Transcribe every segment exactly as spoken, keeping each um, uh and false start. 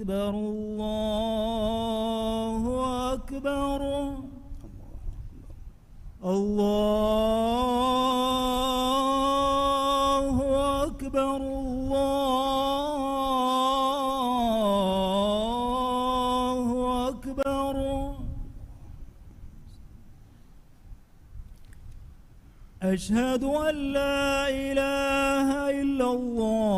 أكبر، الله أكبر، الله أكبر، الله أكبر. أشهد أن لا إله إلا الله.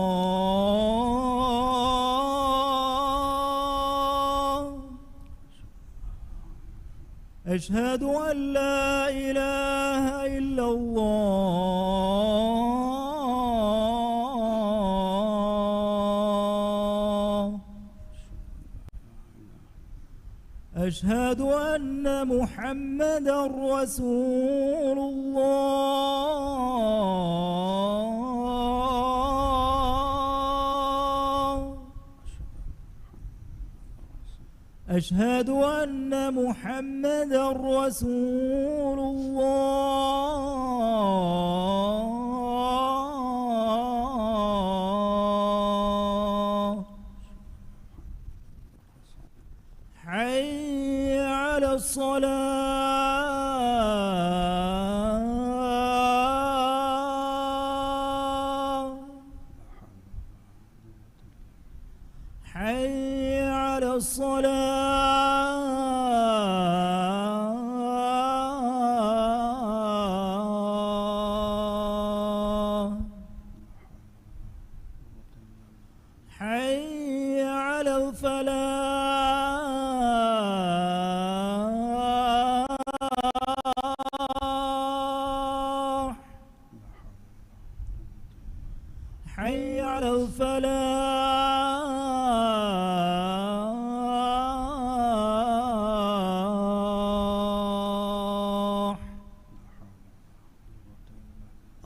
أشهد أن لا إله إلا الله. أشهد أن محمدا رسول الله. أشهد أن محمدا رسول الله. حي على الصلاة. حي على الصلاة. حي على الفلاح. حي على الفلاح.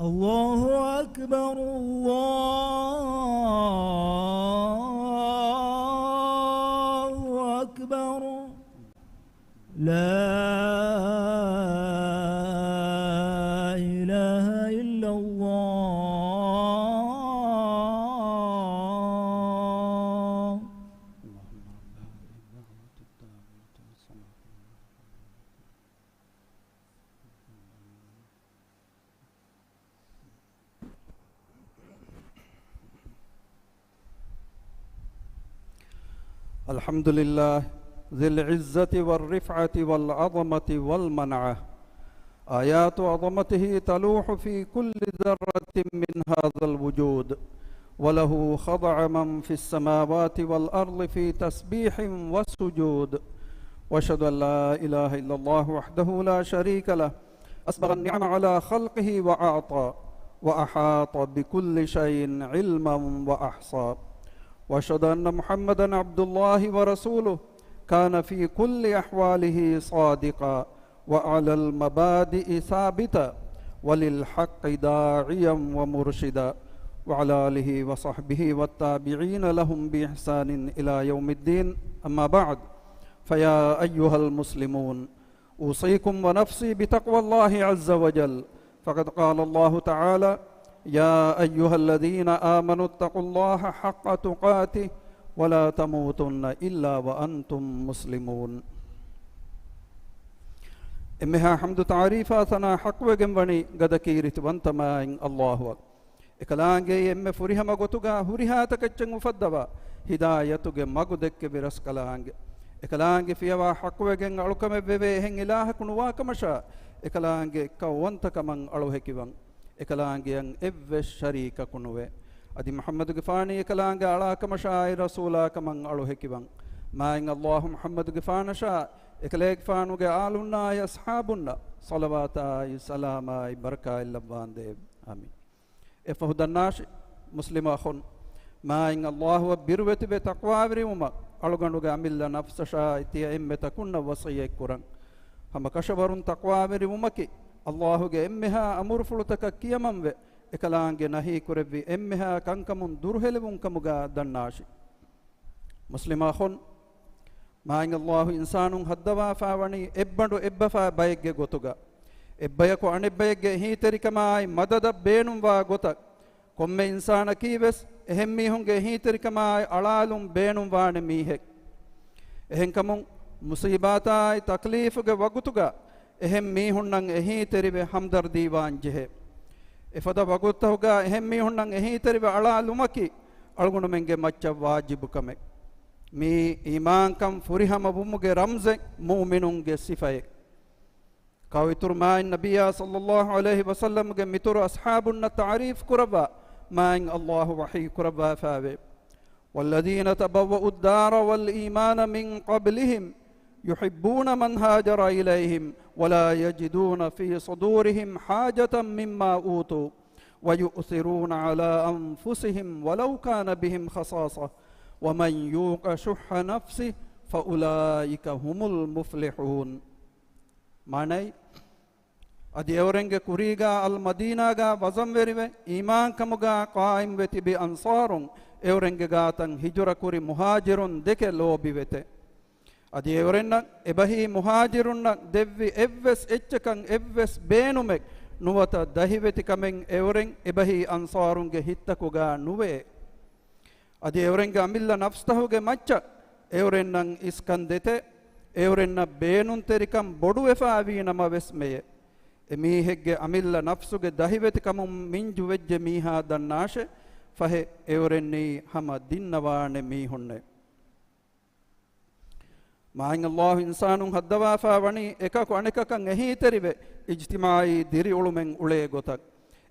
الله أكبر، الله أكبر. لا إله إلا الله. الحمد لله ذي العزة والرفعة والعظمة والمنعة. آيات عظمته تلوح في كل ذرة من هذا الوجود، وله خضع من في السماوات والأرض في تسبيح وسجود. وأشهد أن لا إله إلا الله وحده لا شريك له، أسبغ النعم على خلقه وأعطى، وأحاط بكل شيء علما وأحصى. وأشهد أن محمدا عبد الله ورسوله، كان في كل أحواله صادقا، وعلى المبادئ ثابتا، وللحق داعيا ومرشدا، وعلى آله وصحبه والتابعين لهم بإحسان إلى يوم الدين. أما بعد، فيا أيها المسلمون، أوصيكم ونفسي بتقوى الله عز وجل، فقد قال الله تعالى: يا أيها الذين آمنوا اتقوا الله حق تقاته ولا تموتن إلا وأنتم مسلمون. އެންމެހާ ޙަމްދު ތަޢުރީފާ ސަނާ ޙައްޤުވެގެން ވަނީ ގަދަ ކީރިތިވަންތަ މާތް ﷲ އަށް. އެކަލާނގެ އެންމެ ފުރިހަމަ ގޮތުގަ ހުރިހާ ތަކެއްޗެއް އުފައްދަވާ، ހިދާޔަތުގެ މަގު ދެއްކެވި ރަސްކަލާނގެ. އެކަލާނގެ ފިޔަވާ ޙައްޤުވެގެން އަޅުކަމެއް ވެވޭ އެހެން އިލާހަކު ނުވާ ކަމަށާ، އެކަލާނގެ އެއްކައުވަންތަކަމަށް އަޅު ހެކިވަން. އެކަލާނގެއަށް އެއްވެސް ޝަރީކަކު ނުވޭ. އަދި މުޙައްމަދުގެފާނީ އެކަލާނގެ އަޅާ ކަމަށާއި ރަސޫލާ ކަމަށް އަޅު ހެކިވަން. މާތް ﷲ މުޙައްމަދުގެފާނަށާ، އެކަލޭގެފާނުގެ އާލުންނާއި އަޞްޙާބުންނަށް ޞަލަވާތާއި ސަލާމާއި ބަރަކާތް ލައްވާނދޭވެ. އާމީން. އެފަހު ދަންނާށި، މުސްލިމް އަޚުން، މާތް ﷲ އަށް ބިރުވެތިވެ ތަޤްވާވެރިވުމަށް އަޅުގަނޑުގެ އަމިއްލަ ނަފްސަށާއި ތިޔަ އެންމެ ތަކުންނަށް ވަޞިއްޔަތް ކުރަން. ހަމަ ކަށަވަރުން ތަޤްވާވެރިވުމަކީ، ﷲ ގެ އެންމެހާ އަމުރުފުޅުތަކަށް ކިޔަމަންވެ، އެކަލާނގެ ނަހީ ކުރެއްވި އެންމެހާ ކަންކަމުން ދުރުހެލިވުން ކަމުގަ ދަންނާށި. މުސްލިމް އަޚުން، މާތް ﷲ އިންސާނުން ހައްދަވާފާ ވަނީ އެއްބަނޑު އެއްބަފާ ބައެއްގެ ގޮތުގަ. އެއްބަޔަކު އަނެއްބައެއްގެ އެހީތެރިކަމާއި މަދަދަށް ބޭނުންވާ ގޮތަށް ކޮންމެ އިންސާނަކީވެސް އެހެންމީހުންގެ އެހީތެރިކަމާއި އަޅާލުން ބޭނުންވާނެ މީހެއް. އެހެންކަމުން، މުސީބާތާއި ތަކްލީފުގެ ވަގުތުގަ އެހެން މީހުންނަށް އެހީތެރިވެ ހަމްދަރްދީވާން ޖެހޭ. އެފަދަ ވަގުތުތަކުގަ އެހެން މީހުންނަށް އެހީތެރިވެ އަޅާލުމަކީ އަޅުގަނޑުމެންގެ މައްޗަށް ވާޖިބު ކަމެއް. މީ އީމާންކަން ފުރިހަމަ ވުމުގެ ރަމްޒެއް، މުއުމިނުންގެ ސިފައެއް. ކާވިތުރު މާތް ނަބިއްޔާ ޞައްލައްލާހު ޢަލައިހި ވަސައްލަމްގެ މިތުރު އަޞްޙާބުންނަށް ތަޢުރީފު ކުރައްވާ މާތް ﷲ ވަޙީ ކުރައްވާފައިވޭ. والذين تبوأوا الدار والإيمان من قبلهم يحبون من هاجر إليهم ولا يجدون في صدورهم حاجة مما أوتوا ويؤثرون على أنفسهم ولو كان بهم خصاصة ومن يوق شح نفسه فأولئك هم المفلحون. މާނައީ، އަދި އެއުރެންގެ ކުރީގާ އަލްމަދީނާގާ ވަޒަންވެރިވެ، އީމާންކަމުގާ ޤާއިމްވެ ތިބި އަންޞާރުން އެއުރެންގެ ގާތަށް ހިޖުރަކުރި މުހާޖިރުން ދެކެ ލޯބިވެތެ. އަދި އެއުރެންނަށް އެބަހީ މުހާޖިރުންނަށް ދެއްވި އެއްވެސް އެއްޗަކަށް އެއްވެސް ބޭނުމެއް ނުވަތަ ދަހިވެތިކަމެއް އެއުރެން އެބަހީ އަންޞާރުންގެ ހިތްތަކުގާ ނުވެ. އަދި އެއުރެންގެ އަމިއްލަ ނަފްސްތަހުގެ މައްޗަށް އެއުރެންނަށް އިސްކަން ދެތެ، އެއުރެންނަށް ބޭނުންތެރިކަން ބޮޑުވެފާވީ ނަމަވެސް މެޔެ. އެމީހެއްގެ އަމިއްލަ ނަފްސުގެ ދަހިވެތިކަމުން މިންޖުވެއްޖެ މީހާ ދަންނާށެ، ފަހެ އެއުރެންނީ ހަމަ ދިންނަވާނެ މީހުންނެ. މާތް ﷲ އިންސާނުން ހައްދަވާފާ ވަނީ އެކަކު އަނެކަކަށް އެހީތެރިވެ، އިޖްތިމާޢީ ދިރިއުޅުމެއް އުޅޭ ގޮތަށް.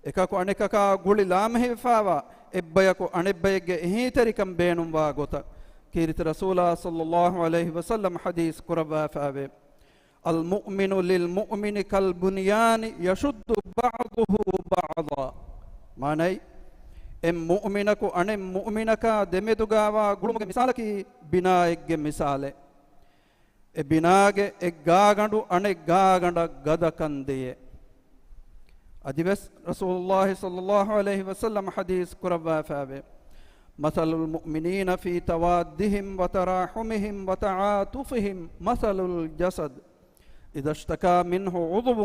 އެކަކު އަނެކަކާ ގުޅި ލާމެހިފާވާ، އެއްބަޔަކު އަނެއްބަޔެއްގެ އެހީތެރިކަން ބޭނުންވާ ގޮތަށް. ކީރިތި ރަސޫލާ ޞައްލައްލާހު ޢަލައިހި ވަސައްލަމަ ޙަދީޘް ކުރައްވާފާވޭ. المؤمن للمؤمن كالبنيان يشد بعضه بعضا. މާނައީ، އެއް މުއުމިނަކު އަނެއް މުއުމިނަކާ ދެމެދުގާވާ ގުޅުމުގެ މިސާލަކީ ބިނާއެއްގެ މިސާލެއް. އެ ބިނާގެ އެއް ގާގަނޑު އަނެއް ގާގަނޑަށް ގަދަކަން ދެޔޭ. އަދިވެސް ރަސޫލުﷲ ޞައްލައްލާހު ޢަލައިހި ވަސައްލަމަ ޙަދީޘް ކުރައްވާފާވޭ. مثل المؤمنين في توادهم وتراحمهم وتعاطفهم مثل الجسد إذا اشتكى منه عضو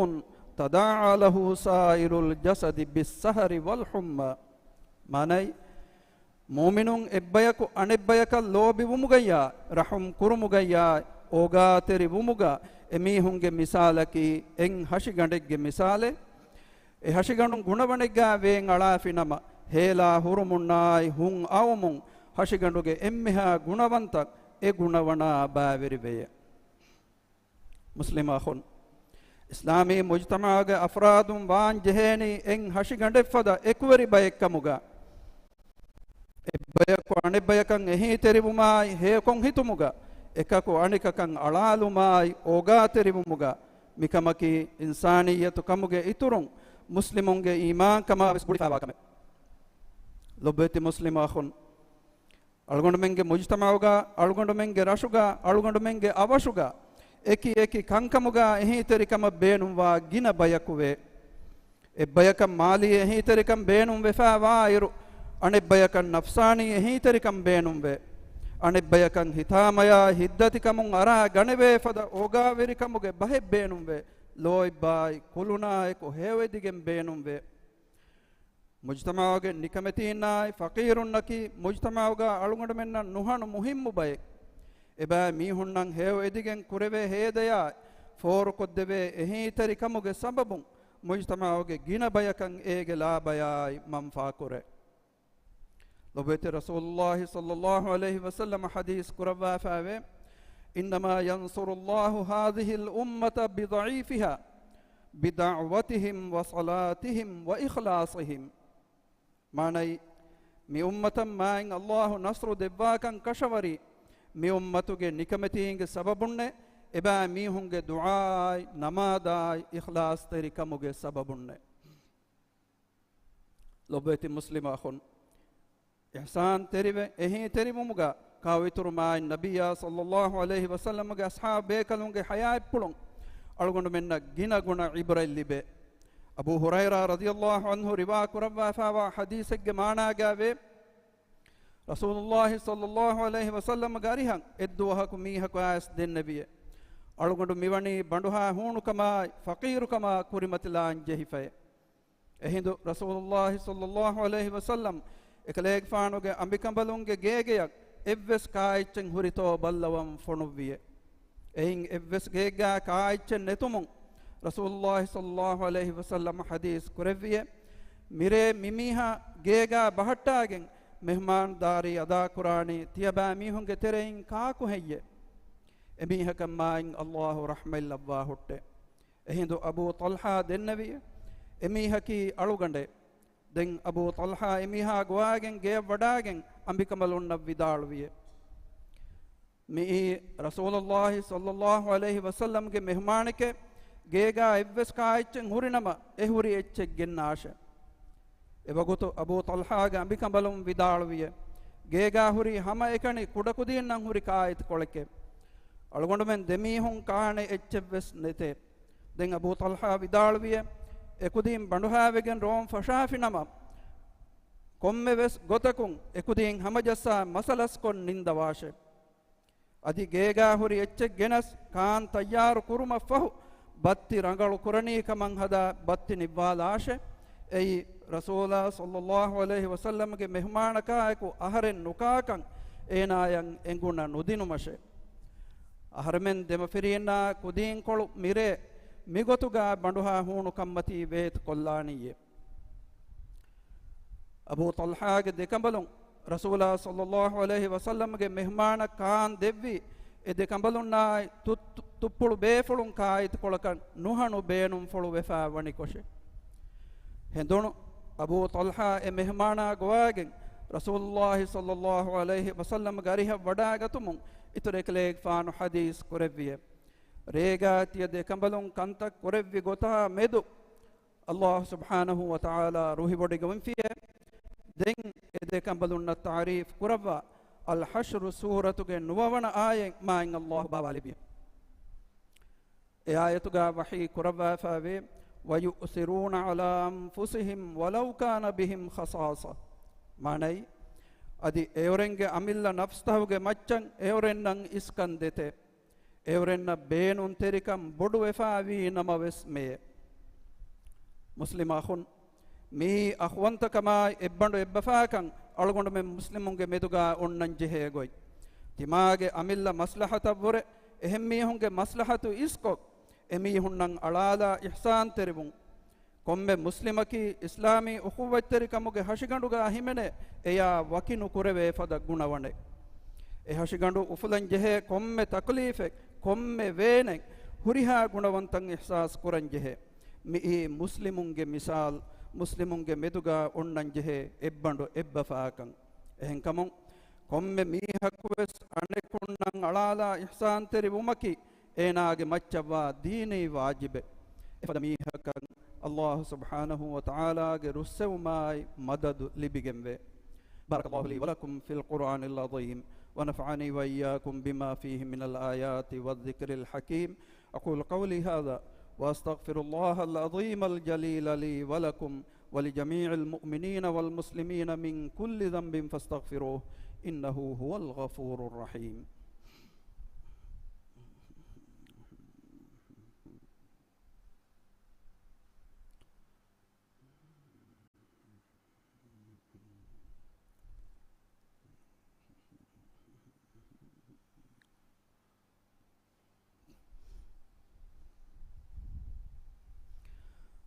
تداعى له سائر الجسد بالسهر والحمى. މާނައީ، މުއުމިނުން އެއްބަޔަކު އަނެއްބަޔަކަށް ލޯބިވުމުގައްޔާ، ރަޙުމް ކުރުމުގައްޔާ، އޯގާތެރިވުމުގަ އެމީހުންގެ މިސާލަކީ އެއް ހަށިގަނޑެއްގެ މިސާލެއް. އެ ހަށިގަނޑުން ގުނަވަނެއްގާ ވޭން އަޅާފިނަމަ، ހޭލާ ހުރުމުންނާއި ހުން އައުމުން ހަށިގަނޑުގެ އެންމެހާ ގުނަވަންތައް އެ ގުނަވަނާ ބާވެރިވެޔޭ. މުސްލިމް އަޚުން، އިސްލާމީ މުޖްތަމަޢުގެ އަފްރާދުން ވާން ޖެހޭނީ އެއް ހަށިގަނޑެއްފަދަ އެކުވެރި ބައެއްކަމުގަ، އެއްބަޔަކު އަނެއްބަޔަކަށް އެހީތެރިވުމާއި ހެޔޮކޮން ހިތުމުގަ، އެކަކު އަނެކަކަށް އަޅާލުމާއި އޯގާތެރިވުމުގަ، މިކަމަކީ އިންސާނިއްޔަތު ކަމުގެ އިތުރުން މުސްލިމުންގެ އީމާންކަމާ ވެސް ގުޅިފާވާ ކަމެއް. ލޮބުވެތި މުސްލިމް އަޚުން، އަޅުގަނޑުމެންގެ މުޖްތަމަޢުގަ، އަޅުގަނޑުމެންގެ ރަށުގަ، އަޅުގަނޑުމެންގެ އަވަށުގަ، އެކި އެކި ކަންކަމުގަ އެހީތެރިކަމަށް ބޭނުންވާ ގިނަ ބަޔަކުވޭ. އެއްބަޔަކަށް މާލީ އެހީތެރިކަން ބޭނުންވެފާވާއިރު، އަނެއްބަޔަކަށް ނަފްސާނީ އެހީތެރިކަން ބޭނުންވޭ. އަނެއްބަޔަކަށް ހިތާމަޔާ ހިތްދަތިކަމުން އަރާ ގަނެވޭ ފަދަ އޯގާވެރިކަމުގެ ބަހެއް ބޭނުންވޭ. ލޯތްބާއި ކުލުނާއެކު ހެޔޮއެދިގެން ބޭނުންވޭ. މުޖްތަމަޢުގެ ނިކަމެތީންނާއި ފަޤީރުންނަކީ މުޖްތަމަޢުގަ އަޅުގަނޑުމެންނަށް ނުހަނު މުހިއްމު ބައެއް. އެބައި މީހުންނަށް ހެޔޮ އެދިގެން ކުރެވޭ ހޭދަޔާ ފޯރުކޮށްދެވޭ އެހީތެރިކަމުގެ ސަބަބުން މުޖްތަމަޢުގެ ގިނަ ބަޔަކަށް އޭގެ ލާބަޔާއި މަންފާކުރޭ. ލޮބުވެތި ރަސޫލުﷲ ޞައްލައްލާހު ޢަލައިހި ވަސައްލަމަ ޙަދީޘް ކުރައްވާފައިވޭ، إنما ينصر الله هذه الأمة بضعيفها بدعوتهم وصلاتهم وإخلاصهم. މާނައީ، މި އުއްމަތަށް މާތް ﷲ ނަޞްރު ދެއްވާކަން ކަށަވަރީ، މި އުއްމަތުގެ ނިކަމެތީންގެ ސަބަބުންނޭ، އެބައި މީހުންގެ ދުޢާއާއި ނަމާދާއި އިޚްލާޞްތެރިކަމުގެ ސަބަބުންނޭ. ލޮބުވެތި މުސްލިމް އަޚުން، އިޙްސާންތެރިވެ، އެހީތެރިވުމުގަ ކާވިތުރު މާތް ނަބިއްޔާ ޞައްލައްލާހު ޢަލައިހި ވަސައްލަމަގެ އަޞްޙާބު ބޭކަލުންގެ ޙަޔާތްޕުޅުން އަޅުގަނޑުމެންނަށް ގިނަގުނަ ޢިބްރަތް ލިބޭ. އަބޫ ހުރައިރާ ރަޟިޔައްލާހު ޢަންހު ރިވާ ކުރައްވާފާވާ ޙަދީޘެއްގެ މާނާގައިވޭ، ރަސޫލުﷲ ޞައްލައްލާހު ޢަލައިހި ވަސައްލަމަގެ އަރިހަށް އެއްދުވަހަކު މީހަކު އައިސް ދެންނެވިއޭ، އަޅުގަނޑު މިވަނީ ބަނޑުހާ ހޫނުކަމާއި ފަޤީރުކަމާ ކުރިމަތިލާން ޖެހިފައޭ. އެހިނދު ރަސޫލުﷲ ޞައްލަﷲ ޢަލައިހި ވަސައްލަމް އެކަލޭގެފާނުގެ އަނބިކަނބަލުންގެ ގޭގެޔަށް އެއްވެސް ކާއެއްޗެއް ހުރިތޯ ބައްލަވަން ފޮނުއްވިއެ. އެއިން އެއްވެސް ގޭގާ ކާއެއްޗެއް ނެތުމުން ރަސޫލުﷲ ޞައްލަﷲ ޢަލައިހި ވަސައްލަމަ ޙަދީޘް ކުރެއްވިއެ، މިރޭ މިމީހާ ގޭގާ ބަހައްޓާގެން މެހްމާންދާރީ އަދާކުރާނީ ތިޔަބައިމީހުންގެ ތެރެއިން ކާކު ހެއްޔެ؟ އެމީހަކަށް މާތް ﷲ ރަޙްމަތްލައްވާ ހުއްޓެ. އެހިނދު އަބޫ ޠަލްޙާ ދެންނެވިއެ، އެމީހަކީ އަޅުގަނޑެ. ދެން އަބޫ ޠަލްޙާ އެމީހާ ގޮވާގެން ގެޔަށް ވަޑާގެން އަނބިކަނބަލުންނަށް ވިދާޅުވިއެ، މިއީ ރަސޫލުﷲ ޞައްލަﷲ ޢަލައިހި ވަސައްލަމްގެ މެހްމާނެކޭ، ގޭގާ އެއްވެސް ކާއެއްޗެއް ހުރިނަމަ އެ ހުރި އެއްޗެއް ގެންނާށެ. އެވަގުތު އަބޫ ޠަލްޙާގެ އަނބިކަނބަލުން ވިދާޅުވިއެ، ގޭގާ ހުރީ ހަމައެކަނި ކުޑަކުދީންނަށް ހުރި ކާއެތިކޮޅެކޭ. އަޅުގަނޑުމެން ދެމީހުން ކާނެ އެއްޗެއްވެސް ނެތޭ. ދެން އަބޫ ޠަލްޙާ ވިދާޅުވިއެ، އެކުދީން ބަނޑުހާވެގެން ރޯން ފަށާފިނަމަ، ކޮންމެވެސް ގޮތަކުން އެކުދީން ހަމަޖައްސާ މަސަލަސްކޮށް ނިންދަވާށެ. އަދި ގޭގާ ހުރި އެއްޗެއް ގެނަސް ކާން ތައްޔާރު ކުރުމަށްފަހު، ބައްތި ރަނގަޅު ކުރަނީ ކަމަށް ހަދާ ބައްތި ނިއްވާލާށެ. އެއީ، ރަސޫލާ ޞައްލަﷲ ޢަލައިހި ވަސައްލަމްގެ މެހުމާނަކާއެކު އަހަރެން ނުކާކަން އޭނާޔަށް އެނގުނަ ނުދިނުމަށެ. އަހަރެމެން ދެމަފިރީންނާ ކުދީންކޮޅު މިރޭ މިގޮތުގާ ބަނޑުހާ ހޫނު ކަންމަތީ ވޭތު ކޮށްލާނީއޭ. އަބޫ ޠަލްޙާގެ ދެކަނބަލުން ރަސޫލާ ޞައްލަﷲ ޢަލައިހި ވަސައްލަމްގެ މެހްމާނަށް ކާން ދެއްވި އެ ދެކަނބަލުންނާއި ތުއް-، ތުއްޕުޅު ބޭފުޅުން ކާއެތިކޮޅަކަށް ނުހަނު ބޭނުންފުޅު ވެފާ ވަނިކޮށެ. ހެނދުނު އަބޫ ޠަލްޙާ އެ މެހްމާނާ ގޮވާގެން ރަސޫލުﷲ ޞައްލަﷲ ޢަލައިހި ވަސައްލަމްގެ އަރިހަށް ވަޑާގަތުމުން އިތުރު އެކަލޭގެފާނު ޙަދީޘް ކުރެއްވިއެ، ރޭގާ ތިޔަ ދެކަނބަލުން ކަންތައް ކުރެއްވި ގޮތާ މެދު ﷲ ސުބްޙާނަހޫ ވަތަޢާލާ ރުހިވޮޑިގެންފިއޭ. ދެން އެ ދެކަނބަލުންނަށް ތަޢުރީފު ކުރައްވާ އަލްޙަޝްރު ސޫރަތުގެ ނުވަވަނަ އާޔަތް މާތް ﷲ ބާވާލެއްވިއޭ. އެ އާޔަތުގާ ވަޙީ ކުރައްވާފައިވޭ، وَيُؤْثِرُونَ عَلَىٰ أَنفُسِهِمْ وَلَوْ كَانَ بِهِمْ خَصَاصَةٌ. މާނައީ، އަދި އެއުރެންގެ އަމިއްލަ ނަފްސްތަހުގެ މައްޗަށް އެއުރެންނަށް އިސްކަން ދެތޭ. އެއުރެންނަށް ބޭނުންތެރިކަން ބޮޑުވެފާވީ ނަމަވެސް މެޔޭ. މުސްލިމް އަޚުން، މިއީ އަޚުވަންތަކަމާއި އެއްބަނޑު އެއްބަފާކަން އަޅުގަނޑުމެން މުސްލިމުންގެ މެދުގާ އޮންނަން ޖެހޭ ގޮތް. ތިމާގެ އަމިއްލަ މަސްލަހަތަށްވުރެ އެހެން މީހުންގެ މަސްލަހަތު އިސްކޮށް، އެމީހުންނަށް އަޅާލާ އިޙްސާންތެރިވުން. ކޮންމެ މުސްލިމަކީ އިސްލާމީ އުޚުއްވަތްތެރިކަމުގެ ހަށިގަނޑުގާ ހިމެނޭ އެޔާ ވަކި ނުކުރެވޭ ފަދަ ގުނަވަނެއް. އެ ހަށިގަނޑު އުފުލަން ޖެހޭ ކޮންމެ ތަކުލީފެއް، ކޮންމެ ވޭނެއް ހުރިހާ ގުނަވަންތައް އިޙްސާސް ކުރަން ޖެހޭ. މިއީ މުސްލިމުންގެ މިސާލް، މުސްލިމުންގެ މެދުގާ އޮންނަން ޖެހޭ އެއްބަނޑު އެއްބަފާކަން. އެހެންކަމުން، ކޮންމެ މީހަކުވެސް އަނެކުންނަށް އަޅާލާ އިޙްސާންތެރި ވުމަކީ، އޭނާގެ މައްޗަށްވާ ދީނީ ވާޖިބެއް. އެފަދަ މީހަކަށް ﷲ ސުބްޙާނަހޫ ވަތަޢާލާގެ ރުއްސެވުމާއި މަދަދު ލިބިގެންވޭ. بارك الله لي ولكم في القرآن العظيم، ونفعني وإياكم بما فيه من الآيات والذكر الحكيم. أقول قولي هذا، وأستغفر الله العظيم الجليل لي ولكم ولجميع المؤمنين والمسلمين من كل ذنب فاستغفروه، إنه هو الغفور الرحيم.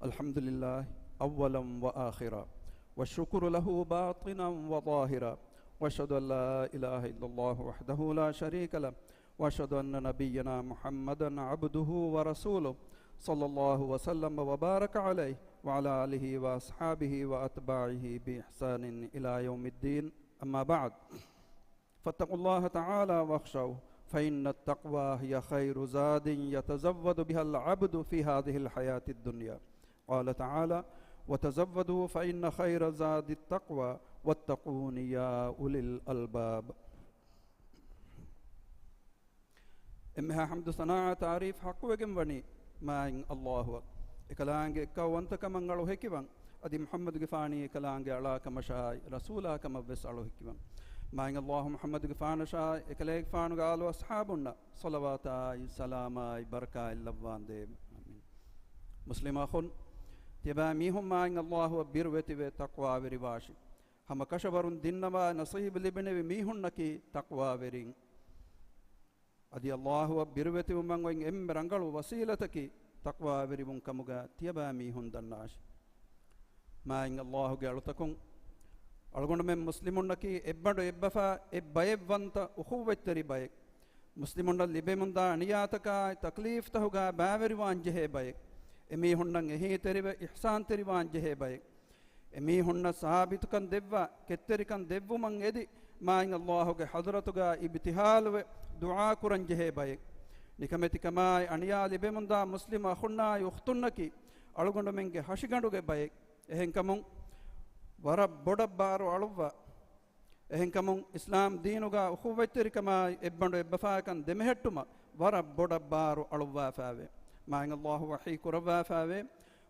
الحمد لله أولا وآخرا، والشكر له باطنا وظاهرا، وأشهد أن لا إله إلا الله وحده لا شريك له، وأشهد أن نبينا محمدا عبده ورسوله، صلى الله وسلم وبارك عليه وعلى آله وأصحابه وأتباعه بإحسان إلى يوم الدين. أما بعد، فاتقوا الله تعالى واخشوه، فإن التقوى هي خير زاد يتزود بها العبد في هذه الحياة الدنيا. قال تعالى: وتزودوا فإن خير الزاد التقوى واتقون يا أولي الألباب. އެންމެހާ ޙަމްދު ސަނާއާ ތާރީފް ޙައްޤުވެގެން ވަނީ މާތް ﷲ އަށް. އެކަލާނގެ އެއްކައުވަންތަކަމަށް އަޅު ހެކިވަން، އަދި މުޙައްމަދުގެފާނީ އެކަލާނގެ އަޅާކަމަށާއި ރަސޫލާކަމަށްވެސް އަޅު ހެކިވަން. މާތް ﷲ މުޙައްމަދުގެފާނަށާއި އެކަލޭގެފާނުގެ އާލު އަޞްޙާބުންނަށް ޞަލަވާތާއި ސަލާމާއި ބަރަކާތް ލައްވާނދޭވެ. އާމީން. މުސްލިމް އަޚުން، ތިޔަބައިމީހުން މާތް ﷲ އަށް ބިރުވެތިވެ ތަޤްވާވެރިވާށި. ހަމަ ކަށަވަރުން ދިންނަވާ ނަޞީބު ލިބެނެވި މީހުންނަކީ ތަޤްވާވެރީން. އަދި ﷲ އަށް ބިރުވެތިވުމަށް އޮތް އެންމެ ރަނގަޅު ވަސީލަތަކީ ތަޤްވާވެރިވުން ކަމުގަ ތިޔަބައިމީހުން ދަންނާށި. މާތް ﷲ ގެ އަޅުތަކުން، އަޅުގަނޑުމެން މުސްލިމުންނަކީ އެއްބަނޑު އެއްބަފާ އެއްބައެއްވަންތަ އުޚުއްވަތްތެރި ބައެއް. މުސްލިމުންނަށް ލިބެމުންދާ އަނިޔާތަކާއި ތަކްލީފްތަހުގަ ބައިވެރިވާން ޖެހޭ ބައެއް. އެމީހުންނަށް އެހީތެރިވެ އިޙްސާންތެރިވާން ޖެހޭ ބައެއް. އެމީހުންނަށް ސާބިތުކަން ދެއްވާ، ކެތްތެރިކަން ދެއްވުމަށް އެދި، މާތް ﷲ ގެ ޙަޟްރަތުގަ އިބްތިހާލުވެ ދުޢާ ކުރަން ޖެހޭ ބައެއް. ނިކަމެތިކަމާއި އަނިޔާ ލިބެމުންދާ މުސްލިމް އަޚުންނާއި އުޚްތުންނަކީ އަޅުގަނޑުމެންގެ ހަށިގަނޑުގެ ބައެއް. އެހެންކަމުން ވަރަށް ބޮޑަށް ބާރު އަޅުއްވާ. އެހެންކަމުން އިސްލާމް ދީނުގަ އުޚުއްވަތްތެރިކަމާއި އެއްބަނޑު އެއްބަފާކަން ދެމެހެއްޓުމަށް ވަރަށް ބޮޑަށް ބާރު އަޅުއްވާފައިވޭ. މާތް ﷲ ވަޙީ ކުރައްވާފައިވޭ،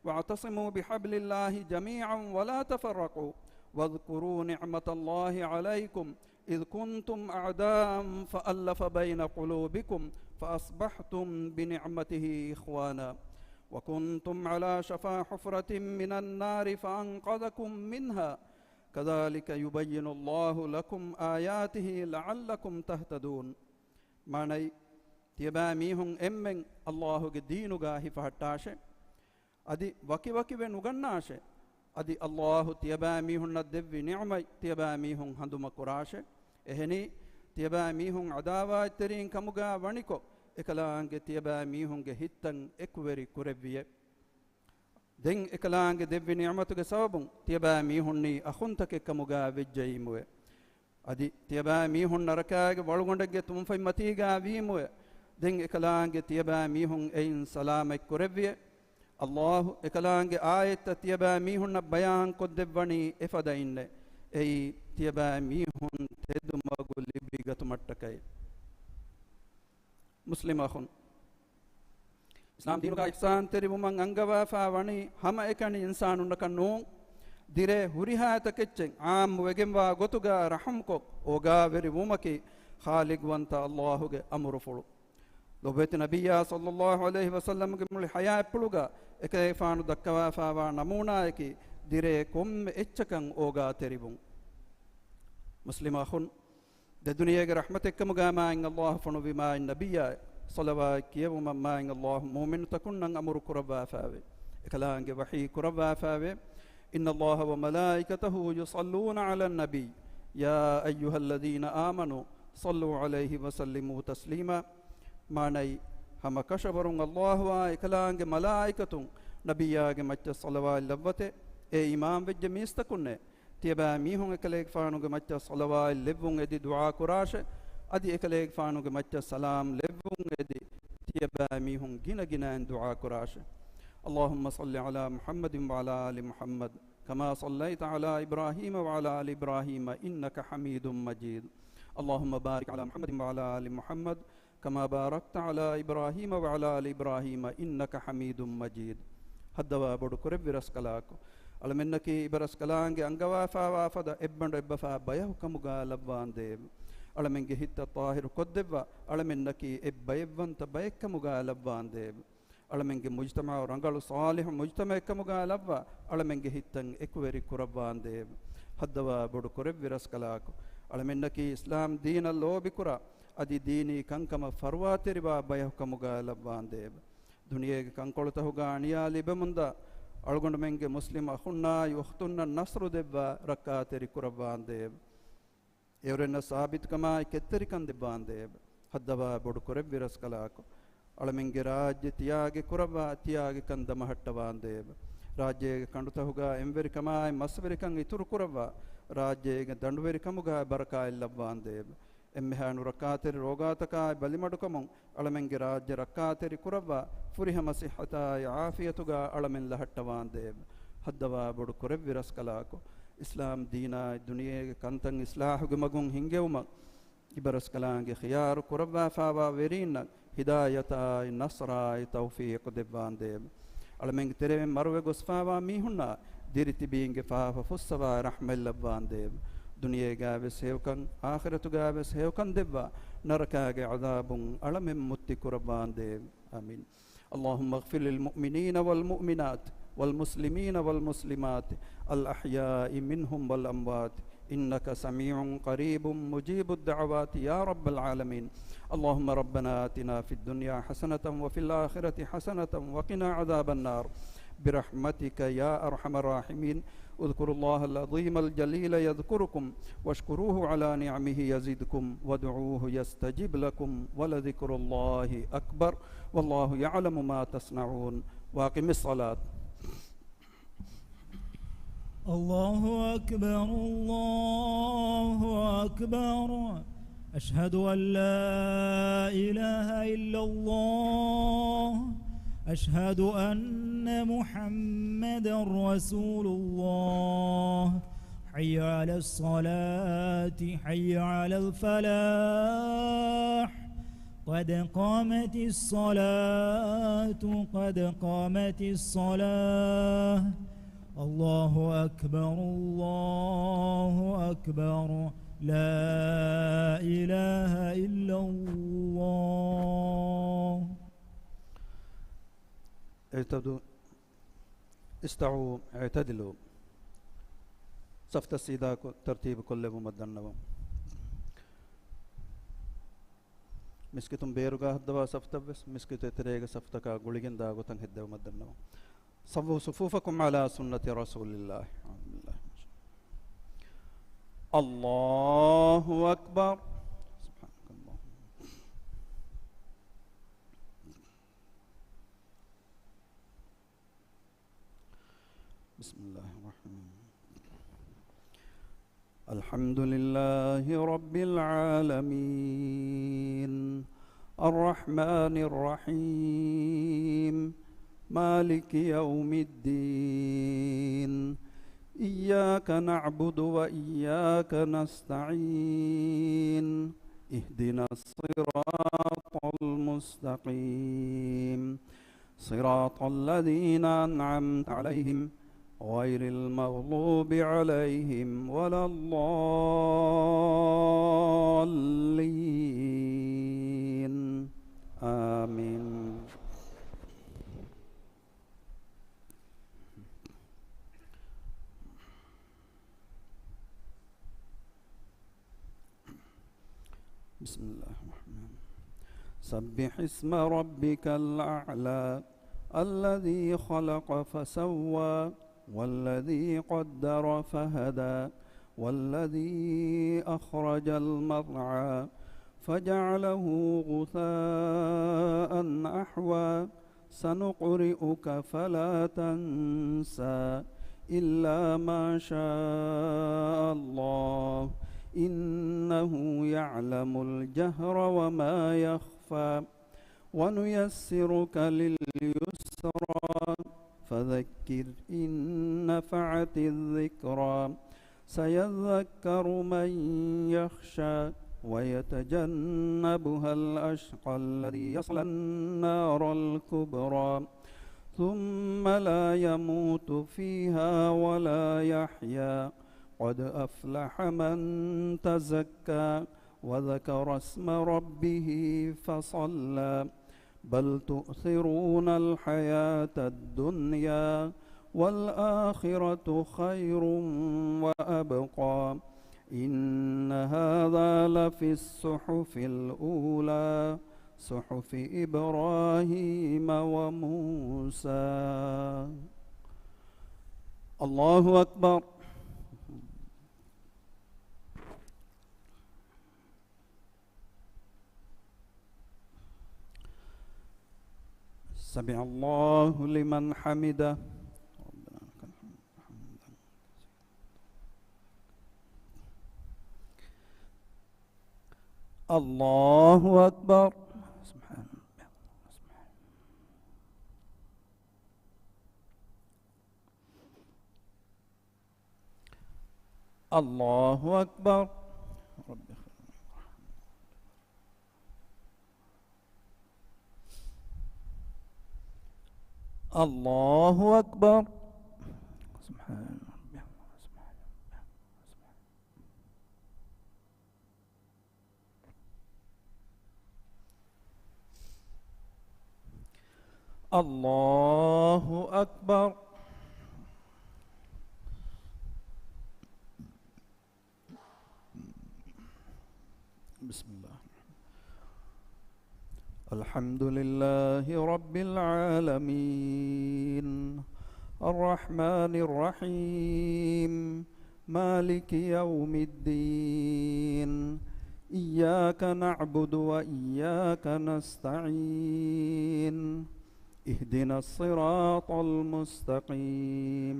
واعتصموا بحبل الله جميعا ولا تفرقوا واذكروا نعمة الله عليكم إذ كنتم أعداء فألف بين قلوبكم فأصبحتم بنعمته إخوانا وكنتم على شفا حفرة من النار فأنقذكم منها كذلك يبين الله لكم آياته لعلكم تهتدون. މާނައީ، ތިޔަބައިމީހުން އެންމެން ﷲ ގެ ދީނުގަ ހިފަހައްޓާށޭ. އަދި ވަކިވަކިވެ ނުގަންނާށޭ. އަދި ﷲ ތިޔަބައިމީހުންނަށް ދެއްވި ނިޢުމަތް ތިޔަބައިމީހުން ހަނދުމަކުރާށޭ. އެހެނީ، ތިޔަބައިމީހުން ޢަދާވާތްތެރީން ކަމުގަ ވަނިކޮށް، އެކަލާނގެ ތިޔަބައިމީހުންގެ ހިތްތައް އެކުވެރި ކުރެއްވިއޭ. ދެން އެކަލާނގެ ދެއްވި ނިޢުމަތުގެ ސަބަބުން ތިޔަބައިމީހުންނީ އަޚުންތަކެއް ކަމުގަ ވެއްޖައީމުވެ. އަދި ތިޔަބައިމީހުން ނަރަކާގެ ވަޅުގަނޑެއްގެ ތުންފަތްމަތީގަ ވީމުވެ. ދެން އެކަލާނގެ ތިޔަބައިމީހުން އެއިން ސަލާމަތް ކުރެއްވިއޭ. ﷲ އެކަލާނގެ އާޔަތްތައް ތިޔަބައިމީހުންނަށް ބަޔާންކޮށްދެއްވަނީ އެފަދައިންނޭ. އެއީ، ތިޔަބައިމީހުން ތެދުމަގު ލިބިގަތުމަށްޓަކައި. މުސްލިމް އަޚުން، އިސްލާމް ދީނުގަ އިޙްސާންތެރިވުމަށް އަންގަވާފަ ވަނީ ހަމައެކަނި އިންސާނުންނަކަށް ނޫން، ދިރޭ ހުރިހާ ތަކެއްޗެއް ޢާއްމުވެގެންވާ ގޮތުގަ ރަޙުމްކޮށް އޯގާވެރިވުމަކީ ޚާލިޤުވަންތަ ﷲ ގެ އަމުރުފުޅު. ލޮބުވެތި ނަބިއްޔާ ޞައްލައްލާހު ޢަލައިހި ވަސައްލަމްގެ މުޅި ޙަޔާތްޕުޅުގަ އެކަލޭގެފާނު ދައްކަވާފައިވާ ނަމޫނާއަކީ ދިރޭ ކޮންމެ އެއްޗަކަށް އޯގާތެރިވުން. މުސްލިމް އަޚުން، ދެދުނިޔޭގެ ރަޙްމަތެއްކަމުގަ މާތް ﷲ ފޮނުއްވި މާތް ނަބިއްޔާއަށް ޞަލަވާތް ކިޔެވުމަށް މާތް ﷲ މުއުމިނުތަކުންނަށް އަމުރު ކުރައްވާފައިވޭ. އެކަލާނގެ ވަޙީ ކުރައްވާފައިވޭ، إن الله وملائكته يصلون على النبي يا أيها الذين آمنوا صلوا عليه وسلموا تسليما. މާނައީ، ހަމަ ކަށަވަރުން ﷲ އާ އެކަލާނގެ މަލާއިކަތުން ނަބިއްޔާގެ މައްޗަށް ޞަލަވާތް ލައްވަތޭ. އޭ އީމާންވެއްޖެ މީސްތަކުންނޭ! ތިޔަބައިމީހުން އެކަލޭގެފާނުގެ މައްޗަށް ޞަލަވާތް ލެއްވުން އެދި ދުޢާ ކުރާށޭ. އަދި އެކަލޭގެފާނުގެ މައްޗަށް ސަލާމް ލެއްވުން އެދި ތިޔަބައިމީހުން ގިނަ ގިނައިން ދުޢާ ކުރާށޭ. اللهم صل على محمد وعلى آل محمد كما صليت على إبراهيم وعلى آل إبراهيم إنك حميد مجيد. اللهم بارك على محمد وعلى آل محمد كما باركت على إبراهيم وعلى آل إبراهيم إنك حميد مجيد. ހައްދަވާ ބޮޑު ކުރެއްވި ރަސްކަލާކޮ، އަޅަމެންނަކީ އިބަރަސްކަލާނގެ އަންގަވާފާވާ ފަދަ އެއްބަނޑު އެއްބަފާ ބަޔަހު ކަމުގަ ލައްވާނދޭވެ. އަޅަމެންގެ ހިތްތައް ޠާހިރު ކޮށްދެއްވާ، އަޅަމެންނަކީ އެއްބައެއްވަންތަ ބައެއްކަމުގަ ލައްވާނދޭވެ. އަޅަމެންގެ މުޖްތަމަޢު ރަނގަޅު ޞާލިޙު މުޖްތަމަޢެއްކަމުގަ ލައްވާ، އަޅަމެންގެ ހިތްތައް އެކުވެރި ކުރައްވާނދޭވެ. ހައްދަވާ ބޮޑު ކުރެއްވި ރަސްކަލާކޮ، އަޅަމެންނަކީ އިސްލާމް ދީނަށް ލޯބިކުރާ، އަދި ދީނީ ކަންކަމަށް ފަރުވާތެރިވާ ބަޔަހު ކަމުގަ ލައްވާނދޭވެ. ދުނިޔޭގެ ކަންކޮޅުތަހުގަ އަނިޔާ ލިބެމުންދާ، އަޅުގަނޑުމެންގެ މުސްލިމް އަޚުންނާއި އުޚްތުންނަށް ނަޞްރު ދެއްވާ، ރައްކާތެރި ކުރައްވާނދޭވެ. އެއުރެންނަށް ސާބިތުކަމާއި ކެތްތެރިކަން ދެއްވާނދޭވެ. ހައްދަވާ ބޮޑު ކުރެއްވި ރަސްކަލާކޮ، އަޅަމެންގެ ރާއްޖެ ތިޔާގެ ކުރައްވާ، ތިޔާގެކަން ދަމަހައްޓަވާނދޭވެ. ރާއްޖޭގެ ކަނޑުތަހުގަ އެންވެރިކަމާއި މަސްވެރިކަން އިތުރުކުރައްވާ، ރާއްޖޭގެ ދަނޑުވެރިކަމުގަ ބަރަކާތް ލައްވާނދޭވެ. އެންމެހާ ނުރައްކާތެރި ރޯގާތަކާއި ބަލިމަޑުކަމުން އަޅަމެންގެ ރާއްޖެ ރައްކާތެރި ކުރައްވާ، ފުރިހަމަ ސިއްހަތާއި ޢާފިޔަތުގަ އަޅަމެން ލަހައްޓަވާނދޭވެ. ހައްދަވާ ބޮޑު ކުރެއްވި ރަސްކަލާކޮ، އިސްލާމް ދީނާއި ދުނިޔޭގެ ކަންތައް އިސްލާޙުގެ މަގުން ހިންގެވުމަށް އިބަރަސްކަލާނގެ ޚިޔާރު ކުރައްވާފާވާ ވެރީންނަށް ހިދާޔަތާއި ނަޞްރާއި ތައުފީޤު ދެއްވާނދޭވެ. އަޅަމެންގެ ތެރެއިން މަރުވެ ގޮސްފާވާ މީހުންނާ ދިރިތިބީންގެ ފާފަ ފުއްސަވާ ރަޙްމަތް ލައްވާނދޭވެ. ދުނިޔޭގައިވެސް ހެޔޮކަން، އާޚިރަތުގައިވެސް ހެޔޮކަން ދެއްވާ، ނަރަކާގެ ޢަޛާބުން އަޅަމެން މުއްތި ކުރައްވާނދޭވެ. އާމީން. اللهم اغفر للمؤمنين والمؤمنات والمسلمين والمسلمات الأحياء منهم والأموات، إنك سميع قريب مجيب الدعوات يا رب العالمين. اللهم ربنا آتنا في الدنيا حسنة وفي الآخرة حسنة وقنا عذاب النار برحمتك يا أرحم الراحمين. اذكروا الله العظيم الجليل يذكركم واشكروه على نعمه يزدكم وادعوه يستجب لكم ولذكر الله أكبر والله يعلم ما تصنعون. وأقم الصلاة. الله أكبر، الله أكبر. أشهد أن لا إله إلا الله. أشهد أن محمدا رسول الله. حي على الصلاة، حي على الفلاح. قد قامت الصلاة، قد قامت الصلاة. الله أكبر، الله أكبر. لا إله إلا الله. اعتدوا، استووا، اعتدلوا. ސަފްތައް ސީދާކޮށް ތަރްތީބު ކޮށްލެވުމަށް ދަންނަވަން. މިސްކިތުން ބޭރުގާ ހައްދަވާ ސަފްތައްވެސް މިސްކިތު އެތެރޭގެ ސަފްތަކާ ގުޅިގެން ދާ ގޮތަށް ހެއްދެވުމަށް ދަންނަވަން. سووا صفوفكم على سنة رسول الله. الله أكبر. سبحانك اللهم. بسم الله الرحمن الرحيم. الحمد لله رب العالمين. الرحمن الرحيم. مالك يوم الدين. إياك نعبد وإياك نستعين. اهدنا الصراط المستقيم. صراط الذين أنعمت عليهم غير المغضوب عليهم ولا الضالين. آمين. بسم الله الرحمن الرحيم. سبح اسم ربك الأعلى الذي خلق فسوى والذي قدر فهدى والذي أخرج المرعى فجعله غثاء أحوى سنقرئك فلا تنسى إلا ما شاء الله إنه يعلم الجهر وما يخفى ونيسرك لليسرى فذكر إن نفعت الذكرى سيذكر من يخشى ويتجنبها الأشقى الذي يصلى النار الكبرى ثم لا يموت فيها ولا يحيا قد أفلح من تزكى وذكر اسم ربه فصلى بل تؤثرون الحياة الدنيا والآخرة خير وأبقى إن هذا لفي الصحف الأولى صحف إبراهيم وموسى. الله أكبر. سمع الله لمن حمده. ربنا لك الحمد حمدا. الله أكبر. سبحان الله. الله أكبر. رب الله أكبر. سبحان ربي. سبحان ربي. الله أكبر. بسم الله. الحمد لله رب العالمين. الرحمن الرحيم. مالك يوم الدين. إياك نعبد وإياك نستعين. اهدنا الصراط المستقيم.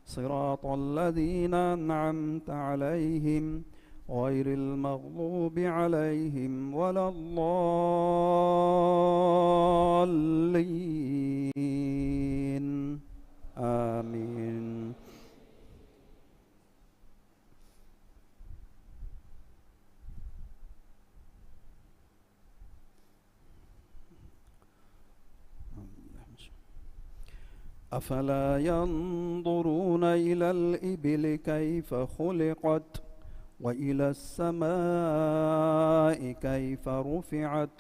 صراط الذين أنعمت عليهم غير المغضوب عليهم ولا الضالين. آمين. أفلا ينظرون إلى الإبل كيف خلقت وإلى السماء كيف رفعت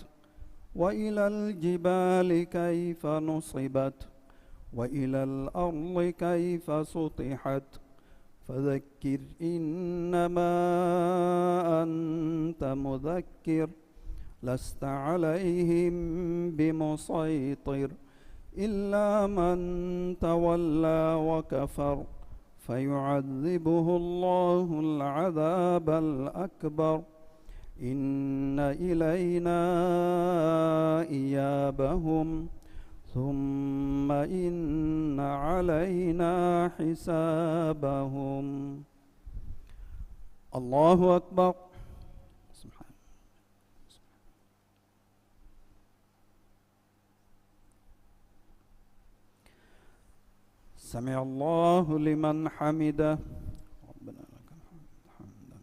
وإلى الجبال كيف نصبت وإلى الأرض كيف سطحت فذكر إنما أنت مذكر لست عليهم بمسيطر إلا من تولى وكفر فيعذبه الله العذاب الأكبر إن إلينا إيابهم ثم إن علينا حسابهم. الله أكبر. سبحان. سمع الله لمن حمده. ربنا لك الحمد حمدا.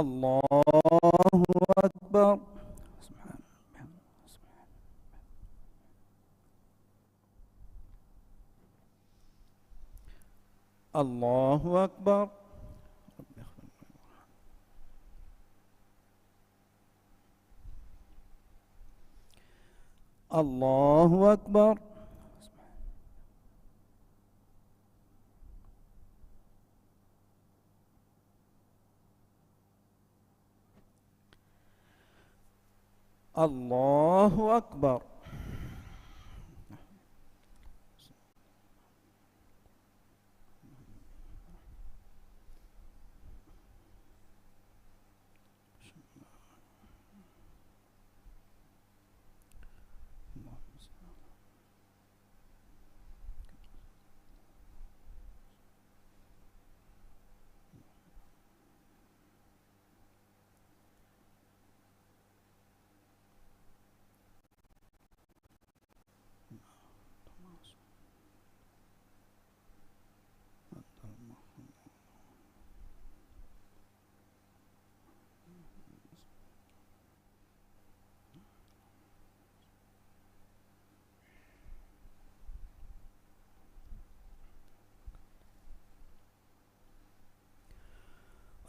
الله أكبر. سبحان الله. الله أكبر. الله أكبر. الله أكبر.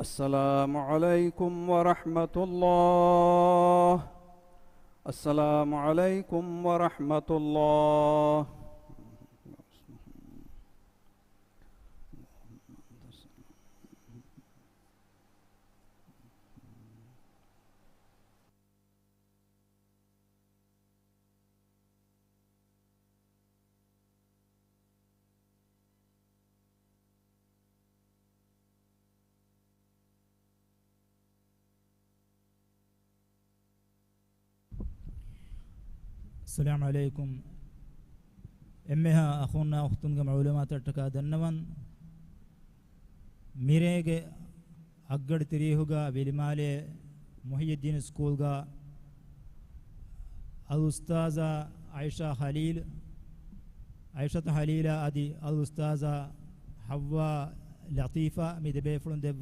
السلام عليكم ورحمة الله. السلام عليكم ورحمة الله. އައްސަލާމު ޢަލައިކުމް. އެންމެހާ އަޚުންނާ އުޚްތުންގެ މަޢުލޫމާތަށްޓަކާ ދަންނަވަން. މިރޭގެ އަށްގަޑި ތިރީހުގަ ވިލިމާލޭ މުޙިއްޔުއްދީނު ސްކޫލްގަ އަލްއުސްތާޛާ ޢައިޝާ ޚަލީލް، ޢައިޝަތު ޚަލީލާ އަދި އަލްއުސްތާޛާ ޙައްވާ ލަޠީފާ މި ދެބޭފުޅުން ދެއްވާ